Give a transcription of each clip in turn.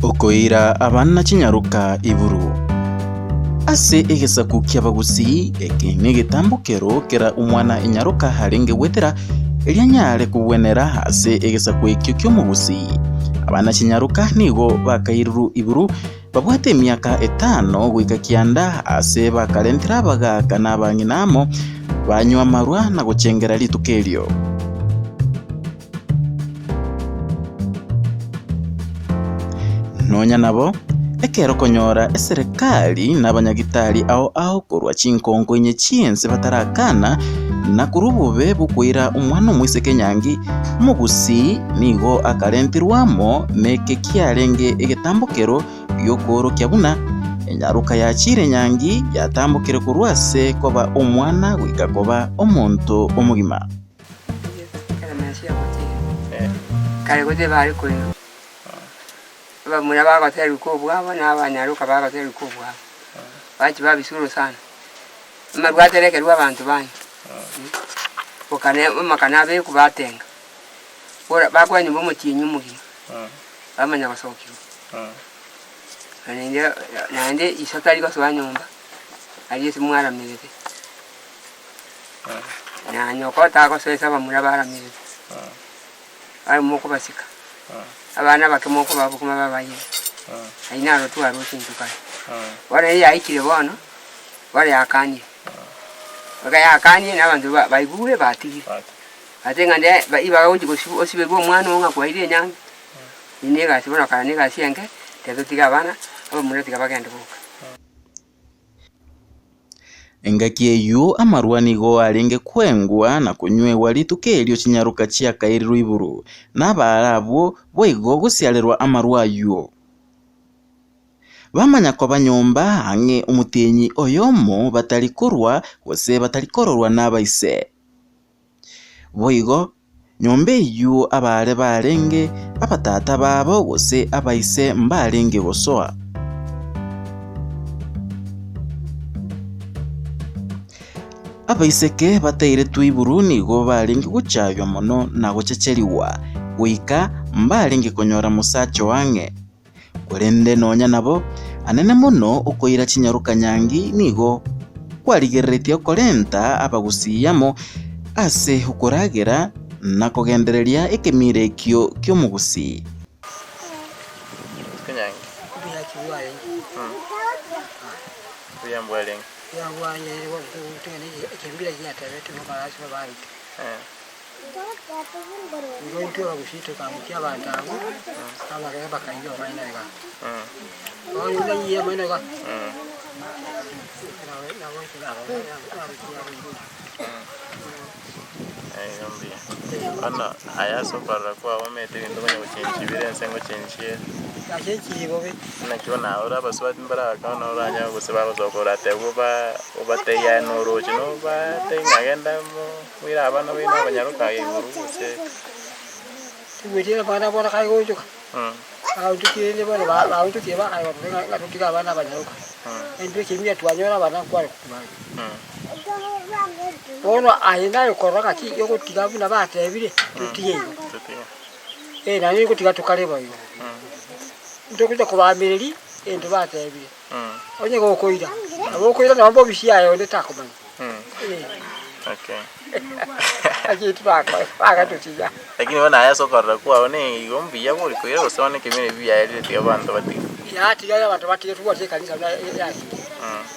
Okoira abana chinyaroka iburu. Ase egesaku ki'Abagusii, eke negetambokero kera omwana enyaroka arenge goetera erio anyare kogwenera ase egesaku ekio ki'omogusii. Abana chinyaroka nigo bakairirwe iburu Babwate emiaka etano goika kianda aase bakarentera abagaaka na abang'ina amo, banywa amarwa na gochengera rituko erio. Nonya nabo, ekero konyora eserekari na abanyagitari ao ao korwa chinkonko inye chi'ense batarakana na korwa obobe bw'okoira omwana omoiseke nyangi, Omogusii nigo akarentirwe amo neke kiarenge egetambokero gi'okoorokia buna enyaroka yachiire nyangi yatambokire korwa ase koba omwana goika koba omonto omogima. Kare gose bare koirwa, abamura bagoterwa kobwabo na abanyaroka bagoterwa kobwabo, bachia babiswa orosana. Amarwa aterekerwe abanto banywa, bokane amakana abekwe batenga, bora bakoa nyomba omotienyi omogima, bamanya gosokigwa. Naende naende iso tari gosoa nyomba, aria ase mwaramerete, na nyoko tagosoa ase abamura baramerete, aye mokobasika, abana abake mokobaa obokima babayere, ayio naro twaroche intwe kare. Bono eyio yaikire bono. Bono yakanire, eke yakanire na abanto ba baigure batigire. Ase ng'a nde ba ibaga gochia gosibu osiberwe omwana oo ng'a kwairire enyangi, eyio na egasi bono kare na egasi enke, tiga totige abana, abamura tiga bagende boka. Engaki eyio amarwa nigo arenge kwengwa na konywegwa rituko erio chinyaroka chiakairirwe iburu, na abaare abwo boigo gosiarerwa amarwa ayio. Bamanya koba nyomba ang'e omotienyi oyomo batari korwa gose batari kororwa nabaise. Boigo, nyomba eyio abaare barenge abatata babo gose abaise mbarenge gosoa. Abaiseke batairetwe iburu nigo barenge gochaywa mono na gochecherigwa, goika mbarenge konyora mosacha o ang'e. Korende nonya nabo, anene mono okoira chinyaroka nyangi nigo kwarigereretie okorenta abagusii amo ase okoragera na kogendereria ekemira ekio ki'omogusii. Igo intwe abagusii tokamokia abanto abwo, abagere bakaingia obomaene iga. Bono inaiye obomaene iga. Igo mbuya. Bono aya ase okorora kwao omanyete ebinto konya gochenchia bire ense ngochenchia ere. Yachenchirie bobe. Naki bono ore abasubati mbare abake bono oranyore gose bagosoka oratebwe oba obatebie aye noroche nobatebi ng'a genda mo. Moire abana baino abanyaroka aye igoro gose. Tigweti abana bono kaye goonchoka, baonchokire bono baonchokire bakaye goteba ng'a totige abana abanyaroka. Intwe ekiagera twanyora abana nkware kobanga. Bono aye naye okorora ng'aki ogotiga buna batebire, totige igo. Eh naende ngotiga tokare boigo. Ntogocha kobaamereria egento batebire. Onye gokoira, nabo okoira nonye bobisi aye onde takomanya. Eh. Okay. Lakini tibakora, bagatotiga. Lakini bono aye ase okorora kwao nigo mbuya bori koira gose bono ekemira ebi biaerire tiga abanto batige. Yatiga abanto batige tobwate ekanisa buna yarenge.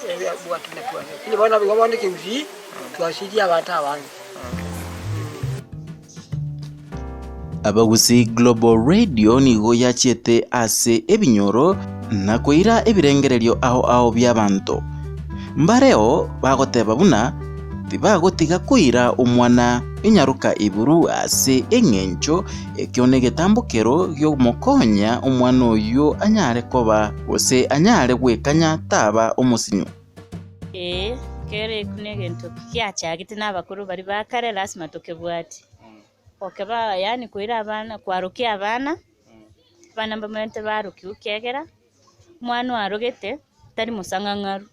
Ebwate buna tware. Lakini bono igo bono ekegusii, twasirie abanto abange. Abagusii Global Radio nigo yachiete ase ebinyoro na koira ebirengererio ao ao bi'abanto. Mbareo bagoteba buna tibagotiga koira omwana enyaroka iburu ase eng'encho ekio negetambokero giomokonya omwana oyio anyare koba gose anyare gwekanya taba omosinyo. Ee, kera ekio negento giachagete na abakoro baria ba kare lasima tokebwatie. Okeba yaani koira abana kwarokia abana, abana mbamanyete barokiwa ekiagera, omwana oarogete tari mosang'ang'aru,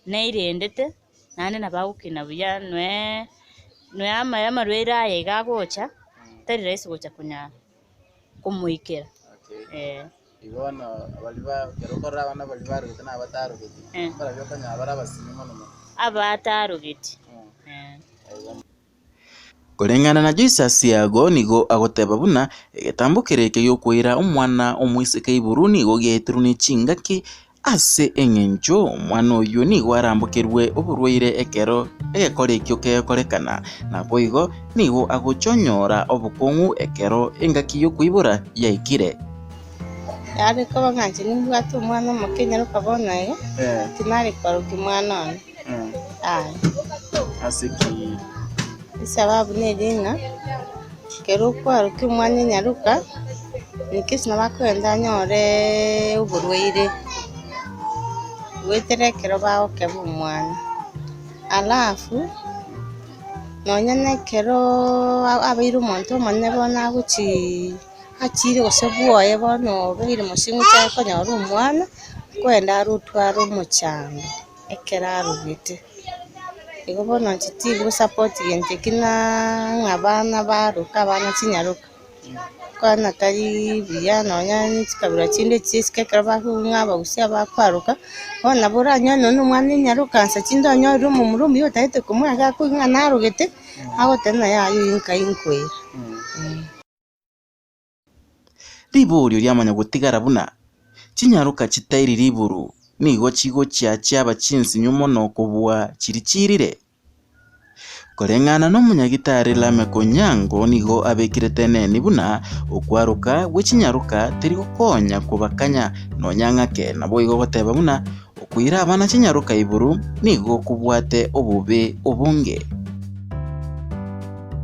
nairendete naende nabo agokina buya noe noe amaya amarwaire aya iga agocha, tari rahisi gocha konya komoikera eh. Igo bono baria ba ekero okorora abana baria barogete na abatarogeti, Eh. mbarabio okonyora bare abasinyo mono mono. Abatarogeti. Eh. Koreng'ana na Joyce Asiago nigo agoteba buna egetambo kere eke giokoira omwana omoiseke iburu nigo giaeterwe ne chingaki ase eng'encho omwana oyio nigo arambokerwe oborwaire ekero egekora ekio kegokorekana. Naboigo nigo agochonyora obokong'u ekero engaki y'okoibora yaikire. Yare koba ng'a inche nimbwate omwana omoke nyaroka bono iga, tinare kwarokia omwana one. Yaya. Ase ki? Esababu neri ng'a, ekero okwarokia omwana enyaroka, in case nabo akogenda anyore oborwaire, goetera ekero bagokeba omwana. Alafu, nonya na ekero abeire omonto omonene bono agochii achire gose bwoye bono obeire mosing'uche akonyora omwana, nkoenda are otware omochando. Ekero arogete. Igo bono inche tingosapoti gento eki naa ng'a abana baroke abana chinyaroka, kwana tari buya nonya chikabira chinde chisike ekero bakogwa ng'a abagusia abakwaroka, bono nabo oranyore nonye na omwana enyaroka nsa chinde onyorire omomura omuya otagete komoa iga akoigwa ng'a narogete, agoteba ng'a yaya oyio nkai nkoira. Riborio riamanya gotigara buna, Chinyaroka chitairi riburu nigo chigochia chiaba chinsinyu mono kobua chiria chiirire? Koreng'ana nomonyagitari Lameck Onyango nigo abekire teneni buna okwaroka gwe chinyaroka teri gokonya kobakanya nonya ng'ake naboigo goteba buna okoira abana chinyaroka iburu nigo kobwate obobe obonge.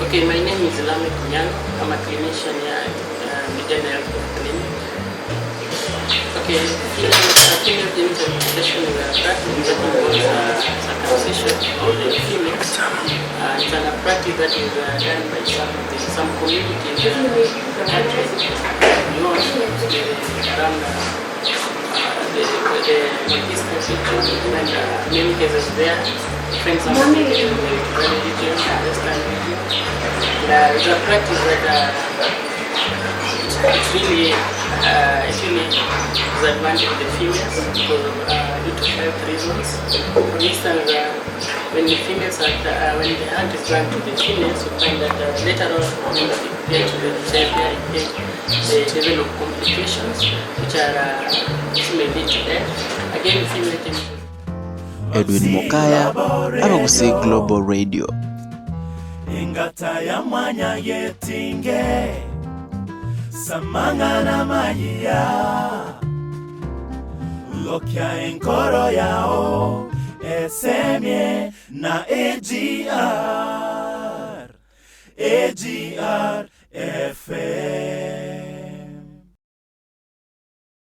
Okay, my name is Lameck Onyango. I'm a clinician here at Mijana Health Clinic. Okay, female, female genital mutilation is a practice that involves circumcision of the females. It's a practice that is done by some, of the, some communities in the country, north, around the, the northeastern region, and many cases there. For example, in the Rift Valley region, western region. And, it's a practice that it really, it really disadvantages the females because of, due to health reasons. For instance, when the females are, when the hunt is done to the females, you find that later on when they get to the childbearing age, they develop complications which are which may lead to death. Again, female genitals. Edwin Mokaya, Abagusii Global Radio. Engata ya mwanyagetinge, samang'ana mayia, Gokia enkoro yao, esemie na AGR, AGR FM.